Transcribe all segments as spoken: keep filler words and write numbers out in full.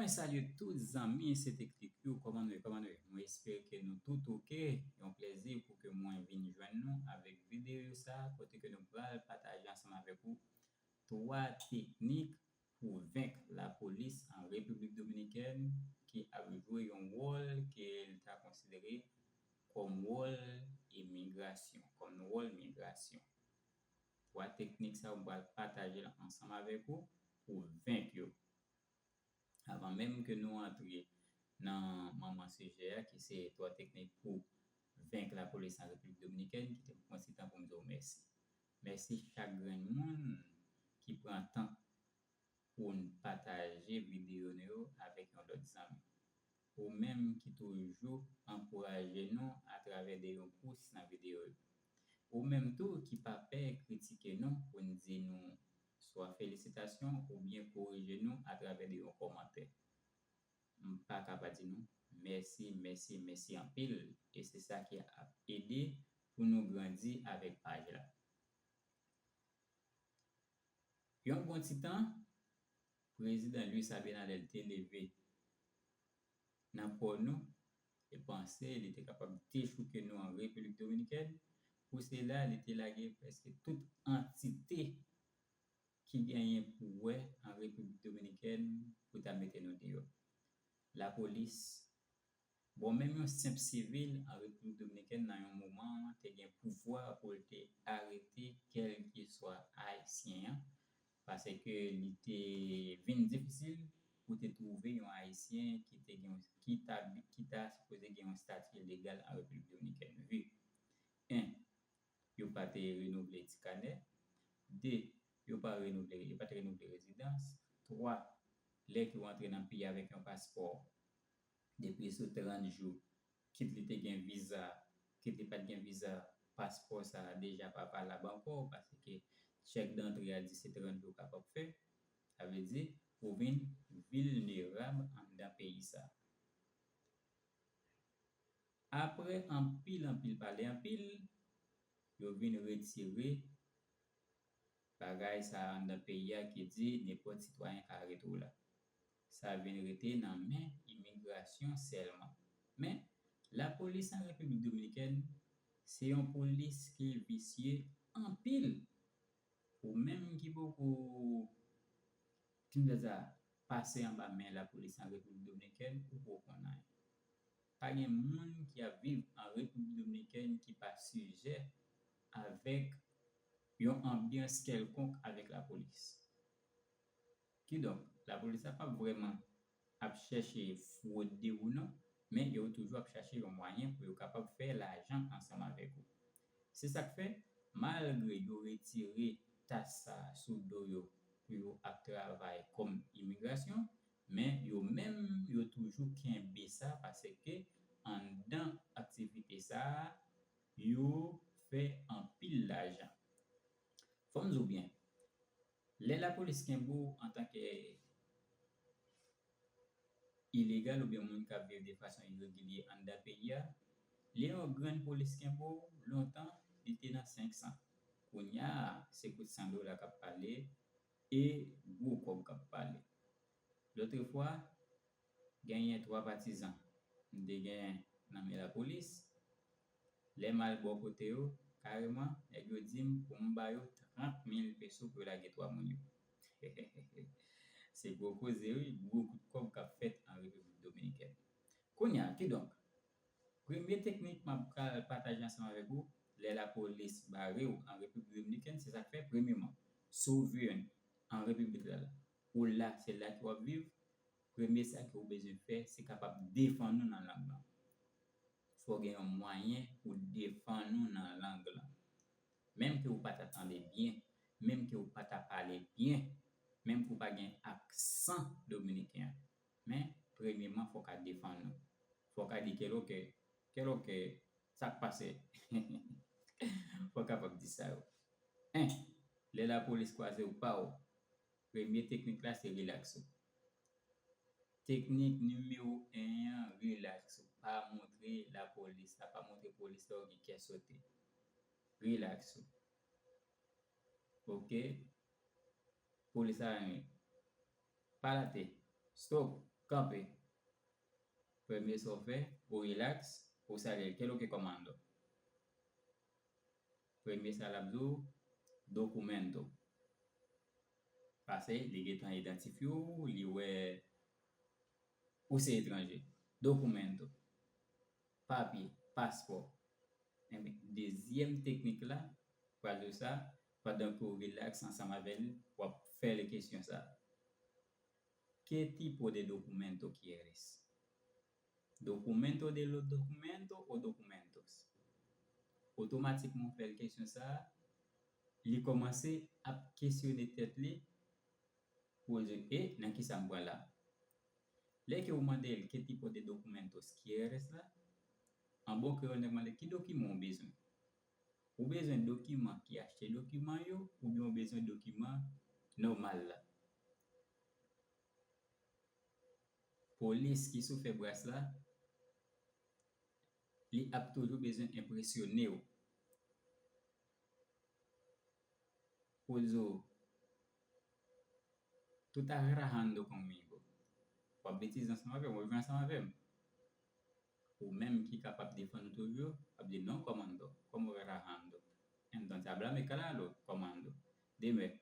Mwen salye tout zanmi, se Teknik yo, kòman nou ye, kòman nou ye? Mwen espere ke nou tout oke. Yon plezi pou ke mwen vin jwenn nou avèk videyo sa, kote ke nou pral pataje ansanm avèk ou twa teknik pou venk lapolis an Repiblik Dominikèn ki ap jwe yon wòl ke l ta konsidere kòm wòl imigrasyon, kòm wòl migrasyon. Twa teknik sa yo, m pral pataje l ansanm avèk ou pou venk yo. Avan menm ke nou antre nan manman sijè a, ki se twa teknik pou venk lapolis an Repiblik Dominikèn, kite m pran ti tan pou m di w mèsi. Mèsi chak grenn moun ki pran tan pou n pataje videyo nou yo avèk yon lòt zanmi. Ou menm ki toujou ankouraje nou atravè de yon pous nan videyo yo. Ou menm tou ki pa pè kritike nou pou n di nou swa felisitasyon oubyen korije nou atravè de yon kòmantè. M pa ka pa di nou mèsi, mèsi, mèsi anpil. E se sa ki ap ede pou nou grandi avèk paj la. Yon bon ti tan, Prezidan Luis Abinader te leve nan kò nou e panse li te kapab dechouke nou an Repiblik Dominikèn. Pou sela, li te lage prèske tout antite ki genyen pou wè an Repiblik Dominikèn pou ta mete nou deyò. Lapolis, bon, menm yon senp sivil an Repiblik Dominikèn nan yon moman te gen pouvwa pou l te arete kèlkeswa Ayisyen an, paske li te vin difisil pou te twouve yon Ayisyen ki te gen, ki ta, ki ta sipoze gen yon estati legal an Repiblik Dominikèn. Vi, en, yo pa te renouvle ti kanè. De, yo pa renouvle, yo pa te renouvle rezidans. Twa, lè ke w antre nan peyi avèk yon paspò, depi sou trant jou, kit li te gen viza, kit li pa t gen viza, paspò sa a deja pa valab ankò, paske chèk dantre a di se trant jou w kapab fè. Sa vle di, ou vin vilnerab anndan peyi sa a. Apre anpil, anpil pale anpil, yo vin retire bagay sa a anndan peyi a ki di nenpòt sitwayen ka rete w la. Sa vin rete nan men imigrasyon sèlman. Men, lapolis an Repiblik Dominikèn, se yon polis ki visye anpil. Ou menm ki poko, kòman m di sa, pase anba men lapolis an Repiblik Dominikèn, ou poko konn anyen. Pa gen moun ki ap viv an Repiblik Dominikèn ki pa sijè avèk yon anbyans kèlkonk avèk lapolis. Kidonk, lapolis la p ap vrèman ap chèche fwode ou non, men yo toujou ap chache yon mwayen pou yo kapab fè lajan ansanm avèk ou. Se sa k fè, malgre yo retire tas sa a sou do yo pou yo ap travay kòm imigrasyon, men yo menm, yo toujou kenbe sa, paske anndan aktivite sa a, yo fè anpil lajan. Fò m di w byen, lè lapolis kenbe w antanke ilegal oubyen moun k ap viv de fason iregilye anndan peyi a, lè yon grenn polis kenbe w, lontan, li te nan senk san. Kounye a, se kout san dola k ap pale e gwo kòb k ap pale. Lòtrefwa, genyen twa patizan m te genyen nan men lapolis. Lè m al bò kote yo, kareman, nèg yo di m pou m ba yo trant mil peso pou yo lage twa moun yo. Se gwo koze, wi, gwo kout kòb k ap fèt an Repiblik Dominikèn. Kounye a, kidonk, premye teknik m ap pral pataje ansanm avèk ou, lè lapolis bare w an Repiblik Dominikèn, se sa k fè, premyeman, si w vin an Repiblik la, ou la, se la ke w ap viv, premye sa ke w bezwen fè, se kapab defann ou nan lang lan. Fò w gen yon mwayen pou w defann ou nan lang lan. Menm ke w pa ta tande byen, menm ke w pa ta pale byen, menm ke w pa gen aksan dominiken an. Men, premyeman, fò w ka defann ou. Fò w ka di, "Kèlòkè, kèlòkè, sa k pase?" Fò w kapab di sa yo. En, lè lapolis kwaze w pa w, premye teknik la, se rilaks ou. Teknik nimewo en an, rilaks ou. Pa montre lapolis la, pa montre polis la ou gen kè sote. Rilaks ou. Oke? Polis la, pa late. Stop. Kanpe. Premye sa w fè, ou rilaks, ou salye l. Qué es lo que comando? Premye sa l ap di w, documento. Paske li gentan idantifye w, li wè ou se etranje. Documento. Papye, paspò. Enben, dezyèm teknik la, pral di w sa, pandan ke w rilaks ansanm avè l, w ap fè l kesyon sa. ¿Qué tipo de documento quieres? ¿Documento de los documentos o documentos? Otomatikman, w fè l kesyon sa, li kòmanse ap kesyone tèt li pou l di, e, nan ki sa m pran la? Lè ke w mande l, ¿Qué tipo de documentos quieres la? An bon kreyòl, nèg mande, ki dokiman w bezwen? Ou bezwen dokiman ki achte dokiman yo, oubyen w bezwen dokiman nòmal la? Polis ki sou fè bras la, li ap toujou bezwen enpresyone w. Pou l di w, tú estás trabajando conmigo. W ap betize ansanm avè m, w ap jwe ansanm avè m. Ou menm ki kapab defann ou toujou, w ap di, no, comando, ¿cómo trabajando? Entonces, háblame claro, comando. Dime,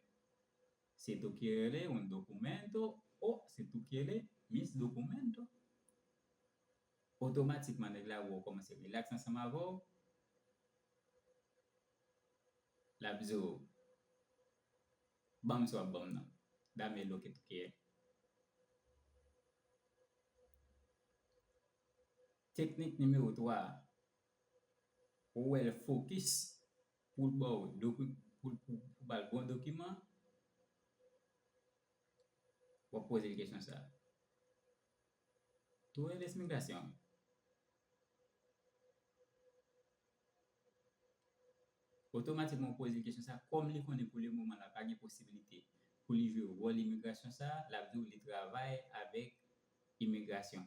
si tú quieres un documento o si tú quieres mis documentos. Otomatikman, nèg la wè w kòmanse rilaks ansanm avè w. L ap di w, ban m sa w ap ban m nan. Dame lo que tú quieres. Teknik nimewo twa, ou wè l fokis pou l ba w doki-, pou, pou, pou ba l bon dokiman, w ap poze l kesyon sa. ¿Tú eres migración? Otomatikman, w poze l kesyon sa, kòm li konnen pou le moman la pa gen posibilite pou li jwe wòl imigrasyon sa, l ap di w li travay avèk imigrasyon.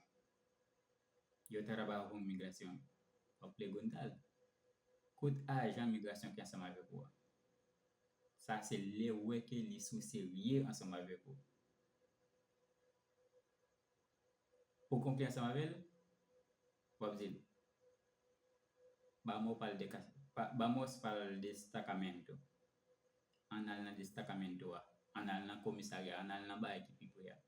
Yo trabajo con migración. W ap pregunta l, kot ajan migrasyon ki ansanm avèk ou a? Sa se lè w wè ke li sou serye ansanm avèk ou. Ou konkli ansanm avè l, w ap di l, vamos pa'l de-, vamos pa'l destacamento. Ann al nan destacamento a. Ann al nan komisarya, ann al nan bagay ki pi pre a.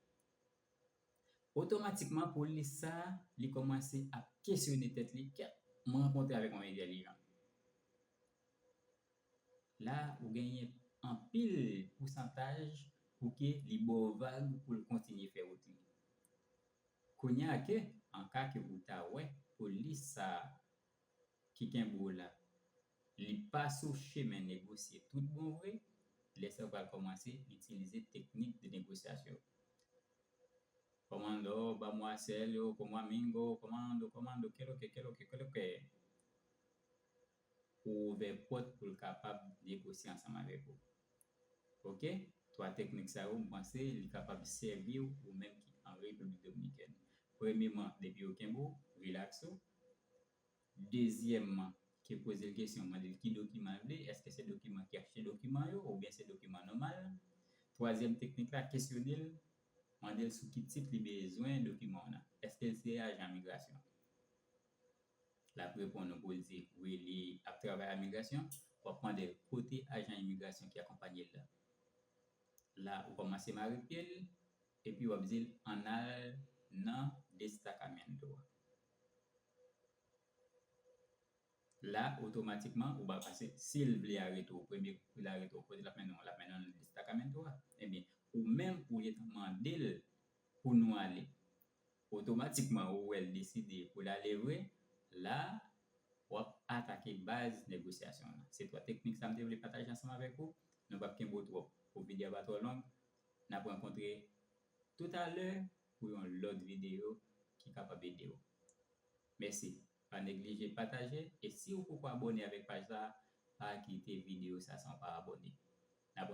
Otomatikman, polis sa, li kòmanse ap kesyone tèt li, kèt, mwen rankontre avèk yon entèlijan. La, ou genyen anpil pousantaj pou ke li ba w vag pou l kontinye fè wout li. Kounye a ke, an ka ke ou ta wè, polis sa ki kenbe w la, li pa sou chemen negosye tout bon vre, lè sa w pral kòmanse itilize teknik de negosyasyon. Comando, vamos a hacerlo, como amigo, comando, comando, qué lo que, qué lo que, qué lo que. Ou ouvè pòt pou l kapab negosye ansanm avèk ou. Oke? Twa teknik sa yo, m panse li kapab sèvi w, ou menm ki an Repiblik Dominikèn. Premyeman, depi yo kenbe w, rilaks ou. Dezyèmman, ke poze l kesyon, mande l ki dokiman l vle, èske se dokiman ki achte dokiman yo, oubyen se dokiman nòmal? Twazyèm teknik la, kesyone l, mande l sou ki tit li bezwen dokiman w nan. Èske l se ajan migrasyon? L ap reponn ou pou l di, wi, li ap travay a migrasyon. W ap mande l kote ajan imigrasyon ki akonpanye l la. La, ou kòmanse mare pye l, epi w ap di l, ann al nan destacamento a. La, otomatikman, ou ba pase, si l vle arete w, premye kou l arete w, kote l ap mennen w, l ap mennen w nan destacamento a. Ebyen, ou menm, ou gentan mande l pou nou ale. Otomatikman, ou wè l deside pou l ale vre, la, w ap atake baz negosyasyon an. Se twa teknik sa m te vle pataje ansanm avèk ou. Nou p ap kenbe w twòp pou videyo a pa twò long. N ap rankontre toutalè pou yon lòt videyo ki kapab ede w. Mèsi. Pa neglije pataje. E si w poko abòne avèk paj sa, pa kite videyo sa san w pa abòne.